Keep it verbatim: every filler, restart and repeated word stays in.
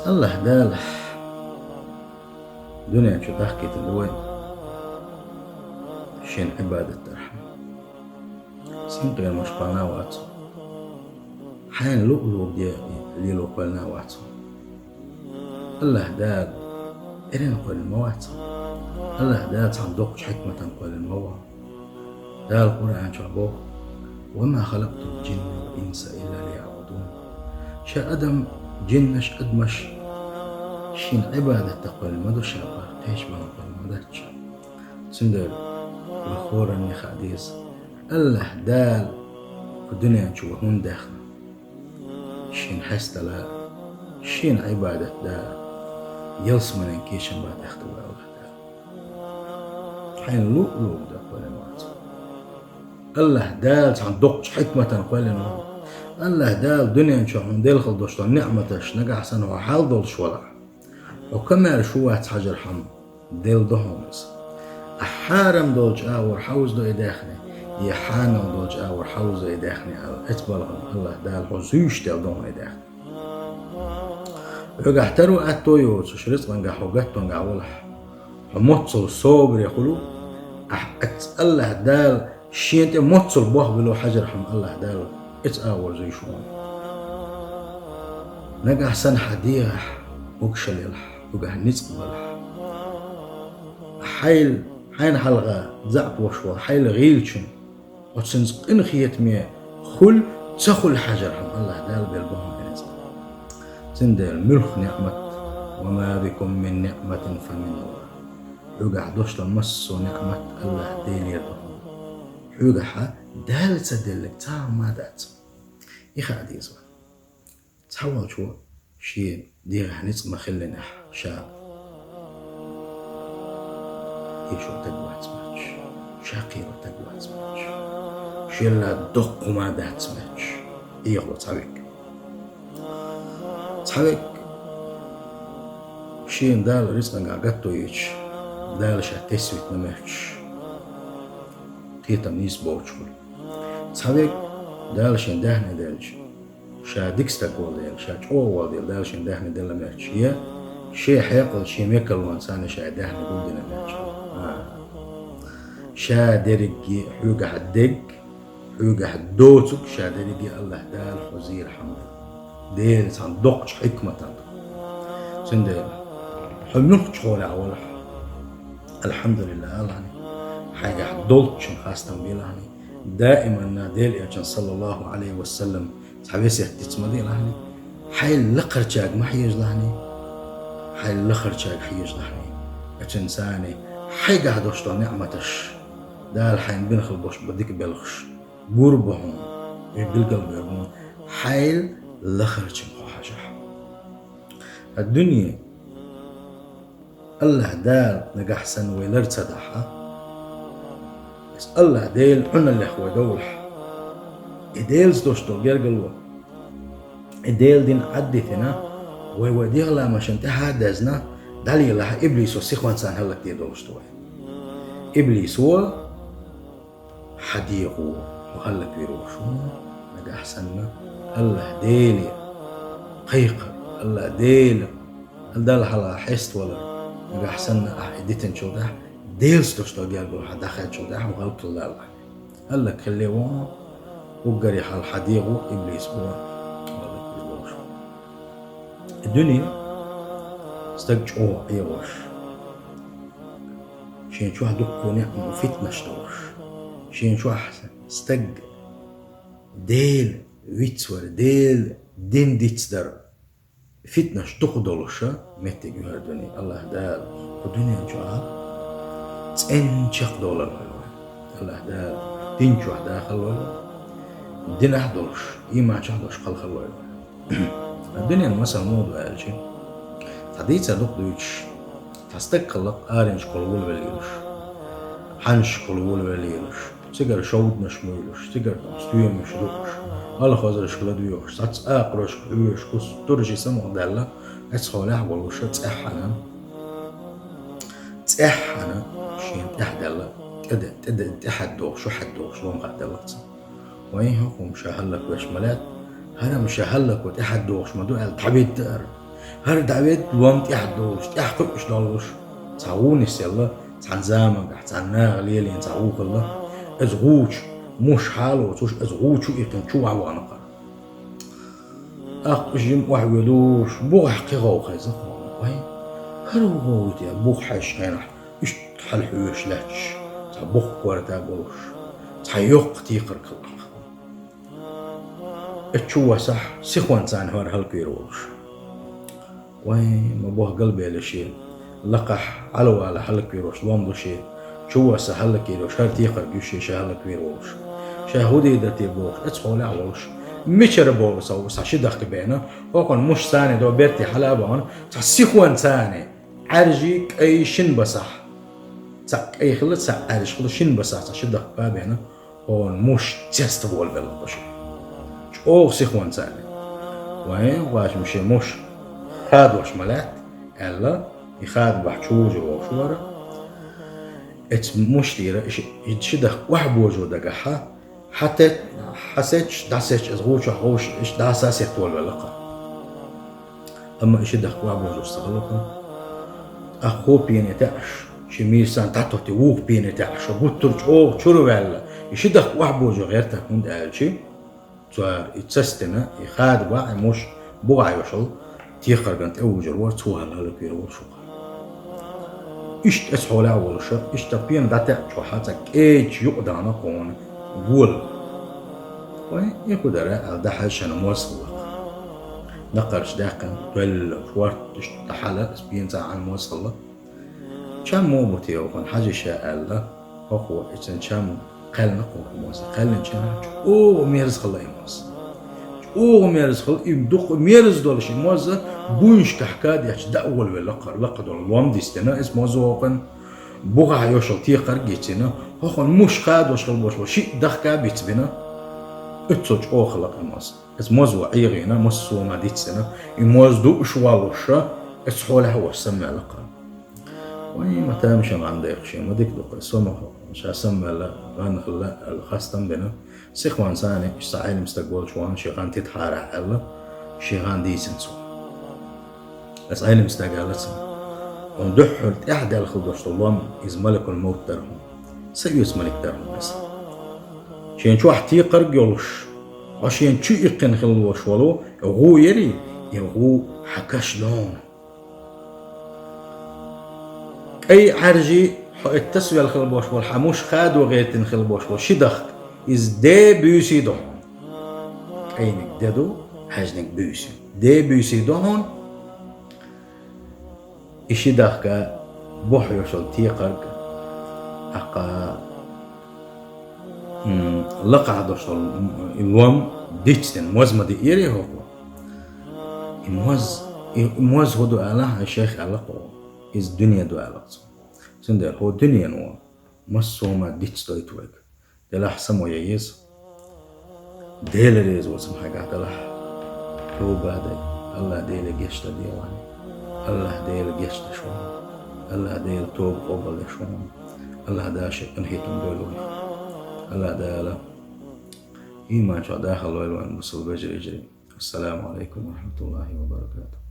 АллахӀ Дала дуьнен чу дахкийтина вай Шен Ӏибадат дархьама. Синкъерамаш кхоьллина вац хьо. Хьайна луъу-луъург де лело кхоьллина вац хьо. АллахӀ Дала эрна кхоьллина ма вац хьо. АллахӀ Дала цхьана доккхачу хьикматана кхоьллина ма ву хьо. Дала Къуръан чохь боху: «Ва ма халакътул джинна вал инса илла лиягӀбудун». Ша адам, джиннаш, адамаш Шена Ӏибадат дан кхоьллина ма ду Ша, кхечу бала кхоьллина ма дац Ша. Цундела вай хӀоранна хаа деза, АллахӀ Дала кху дуьнен чу вай хӀунда даьхна? Шена хьестала, Шена Ӏибадат дала, ялсаманин кечам бан даьхна вай АллахӀ Дала. Хьайна луъу-луъург дан кхоьллина вац хьо. АллахӀ Дала цхьана доккхачу хьикматана кхоьллина ву хьо. АллахӀ Дала дуьнен чохь хьуна делла долуш долу неӀматаш нагахь санна хьо хьал долуш валахь, хьо ка-маьрша ву вац хьажархьама, делла ду хьуна иза. Ахь хьарам долчу агӀор хьовзадо и даьхни, я хьанал долчу агӀор хьовзадо и даьхни аьлла, эцу балхана АллахӀ Дала хьо зуьйш делла ду хьуна и даьхни. Хьоьгахь таро аьтто йоцуш, рицкъангахь хьо гатдонгахь валахь, хьо моццул собаре хуьлу, ахь эцу АллахӀ Дала Шена тӀе моццул болх било хьажархьама, АллахӀ Дала эцу агӀор зуьйш ву хьуна. Нагахь санна хьан дегӀахь могушалла елахь, хьоьгахь ницкъ балахь, хьайла, хьайна хьалха заьӀап волуш волу хьайла гӀийлачунна, оцуьнца къинхетаме хуьлу, ца хуьлу хьажархьама, АллахӀ Дала белла бу хьуна и ницкъ. Цундела муьлхха неӀмат: «Ва ма бикум мин ниӀматин фа миналлахӀ». Хьоьгахь долуш долу массо а неӀмат АллахӀ Делера ду хьуна. Хьоьгахь Дала ца делларг цхьа а хӀума дац. И хаа деза вайна. Цхьаволчо шен дегӀахь ницкъ ма-хиллинехь, ша эшо таг вац моьттуш, ша кхеро таг вац моьттуш, шелла доккха хӀума дац моьттуш, эгӀо цхьа верг. Цхьа верг шена Дала рицкъангахь гатто йича, Дала ша тесвитина моьттуш, кхетам нийса боцуш хуьлу. Цхьа верг Дала шена даьхни делча, ша дика стаг волу дела, ша чӀогӀа волу дела, Дала шена даьхни делла моьттуш, я шен хьекъалца, шен мекарлонца царна ша и даьхни гулдина моьттуш. А. Ша дерриге хьоьгахь дерг, хьоьгахь доцург ша дерриге АллахӀ Дала хьо зийрхьама ду. Делан цхьана доккхачу хьикматана ду. Цундела хьо муьлххачу хьолехь валахь, АлхьамдулиллахӀ алахьний, хьайгахь долччун хастам белахьний, даиманна Делан Элчан, саллаллахӀу Ӏалайхи ва саллам, цхьа весет диц ма делахьний, хьайла лакхарчаьрга ма хьежалахьний, хьайла лакхарчаьрга хьежалахьний. Оцуьнца царний хьайгахь долуш долу неӀматаш, Дала хьайна бина хила болуш болу дика белхаш гур бу хьуна, уьш билгалбер бу хьуна, хьайла лахарчунна хьо хьажахь. Ткъа дуьне АллахӀ Дала нагахь санна вай лар ца дахь, аса АллахӀ Делан Ӏуналлех вай довлахь, и Делаца долуш долу гергарло, и Делан дин Ӏаддитина, вай вай дегӀламашна тӀаьхьа а даьзна, дӀалелахь, иблисо сихонца хӀаллакдийр долуш ду вай. Иблисо хьан дегӀо хьо хӀаллаквийр волуш ву, нагахь санна АллахӀ Деле кхайкхар, АллахӀ Дела, Далла хьалха хьеставалар, нагахь санна ахь и дитинчул тӀаьхьа Делаца долуш долу гергарло хьан дӀахаьдчул тӀаьхьа хьо хӀаллакхилла алахь. ХӀаллакхилле ву хьо, уггаре хьалха хьан дегӀо иблис бу хьо хӀаллаквийр волуш. И дуьне стаг чӀогӀа Ӏехош, шен чохь дуккха неӀма, фитнаш долуш, шен чохь стаг Дела вицвар, Дела дин дицдар, фитнаш дукха долуша меттиг ю хӀара дуьне. АллахӀ Дала кху дуьнен чохь цӀена чекхдолар лойла вай. АллахӀ Дала дин чохь дахалойла, динахь долуш, ийман чохь долуш кхалхалойла вай. Дуьненан масал муха ду аьлча, цхьа дийцар дукха дуьйцуш, цхьа стаг хилла-кх аренашкахула волавелла йолуш, хьаннашкахула волавелла йолуш, цигара шовданаш муьйлуш, цигара тӀом стоьмаш дууш, алхазаршка ладоьгӀуш, цхьацца акхарошка хьоьжуш, кху туржи самукъадаьлла, эцхьолехь а волуша цӀеххьана, цӀеххьана шена тӀехь а даьлла, тӀе-, тӀе-, тӀехьа догӀуш, шо хьаьддогӀуш ломха даьлла цунна. Вайн хӀокхум ша хӀаллаквеш ма лаьтта, хӀара-м ша хӀаллакво тӀехьа догӀуш ма ду аьлла, тхьабиттара. ХӀара дӀаведда лом тӀехь долуш, тӀехь кхуьуш долуш, цхьа гӀу нисъелла, цхьана заманахь, цхьана наха лелийна цхьа гӀу хилла. Иза гӀу чу муш хьалоцуш, иза гӀу чу иккхина чу вахана кхара. ТӀаккха жима охьавоьдуш, бухахь кхин гӀовгӀа хеза кхунна. Вай, хӀара хӀун гӀовгӀа те, бухахь хьаьжча хенахь, иштта хьалхьоьжуш лаьтташ, цхьа бухкорта болуш, цхьа йоккха текхарг хилла. Иза чу васахь, сихонца хӀара хӀаллаквийр волуш. Вай, ма боху галбелла шен, лакхахь Ӏалавала хӀаллаквийр волуш лом ду шен, чу васа хӀаллаквийр волуш, хӀара текхарг ю шен ша хӀаллаквийр волуш. Ша хӀун дийр дара те бохуш, иза хьолехь а волуш, мичара боху со, сан ши дахка бена, хӀокхунна муш царна до берте хьала а бахана, цхьа сихонца Ӏаьржий, кӀай шина басахь. Цхьаъ кӀай хилла, цхьаъ Ӏаьржа хилла, шина басахь цхьа ши дахка бена, хӀокхунна муш цеста волавелла кху шиъ. ЧӀогӀа сихонца. Вайн гӀашма шен муш хадош ма лаьтта, аьлла, и хадабахь чу вужур волуш вара. Эцу муш тӀера и ши, и ши дахка охьабожо дагахьа, хьа те-, хьа сетча, дӀасетча, иза гӀу чохь ховш, иштта дӀаса сетта волавелла кхара. Амма и ши дахка охьабожуш ца хилла кхунна. ТӀаккха хӀу пене таьӀаш, ши мийрсан дӀатоттий, вукху пене таьӀаш, гуттар чӀогӀа чура ваьлла, и ши дахка охьабожо гӀерта, хӀунда аьлча, цара и цастина, и хадабахь, и муш бухахь йолуш йолу текхаргана тӀе вужур вара, цо хӀаллаквийр волуш ву кхара. Иштта иза хьолехь а волуша, иштта пена дӀатаьӀчохьа цхьа кӀеча юкъа дахана кхунна гола. Вай, и хӀун дара аьлла, дӀахьаьжча шена моз хилла. Даккхарчу даьккхина, доьлла, шорта иштта дӀахьала, иза пена цхьа Ӏан моз хилла. Чам муха бу те вахана, хьажа ша аьлла, хӀокхо и цуьнан чам кхаьллина кхунна и моз. Кхаьллинчу хенахь чӀогӀа мерза хилла и моз. ЧӀогӀа мерза хилла, и дукха мерза долуш и моз, буйнашкахь кад етташ дӀа а волавелла кхара, лакха долу лом дистина, иза моз вокхуьйту, бухахь йолуш йолу текхарг а йицина, хӀокхунна муш хадош хилла болуш болу шиъ дахка а бицбина, оццул чӀогӀа хилла и моз. Иза моз ван Ӏехийна, массо а ма дицдина, и моз дууш воллуша, иза хьолехь а волуш самаваьлла кхара. Вай, ма тамашийна гӀан дайх шен, ма дика ду кхара, со ма хо, ша самаваьлла, гӀан хилла аьлла, хастам бина. Сихонца иштта цхьа Ӏелам стаг волчу вахана шен гӀан тидахьара аьлла, шен гӀан дийцина цо. Аса Ӏелам стага аьлла цунна: «Хьуна дуьххьара тӀаьхьадаьлла хилла долуш долу лом, иза маликул-мовт дара хьуна. Са оьцу малик дара хьуна иза. Шен чохь текхарг а йолуш, хьо шен чу иккхина хилла волуш волу гӀу ярий, и гӀу хьан каш ду хьуна. КӀай Ӏаьржий, хьо и тасавелла хилла болуш волу, хьан муш хадо гӀертина хилла болуш волу ши дахка, иза де буьйсий ду хьуна. КӀайниг де ду, хьаьжниг буьйсий. Де буьйсий ду хьуна». И ши дахка бухахь йолуш йолу текхарг, тӀаккха, м, лакхахь долуш долу, м, и лом дицдина, моз ма диъера хӀокхо. И моз, и, и моз хӀун ду аьлла, хьайн шайх аьлла кхо. Иза дуьне ду аьлла цо. Цундела хӀо дуьнено массо а ма дицдойту вайга. Делахь само ян еза. Дела реза воцург хьайгахь делахь. Тоба а дай. АллахӀ Деле гечдар де вайна. АллахӀ Дела гечдеш ву хьуна. АллахӀ Дела тоба къобалдеш ву хьуна. АллахӀ Дала шен къинхетам дойла вайх. АллахӀ Дала иман чохь дахалойла вайн, бусалба вежарий, йижарий. Ассаламу Ӏалайкум ва рахматуллахӀи ва баракатухӀ.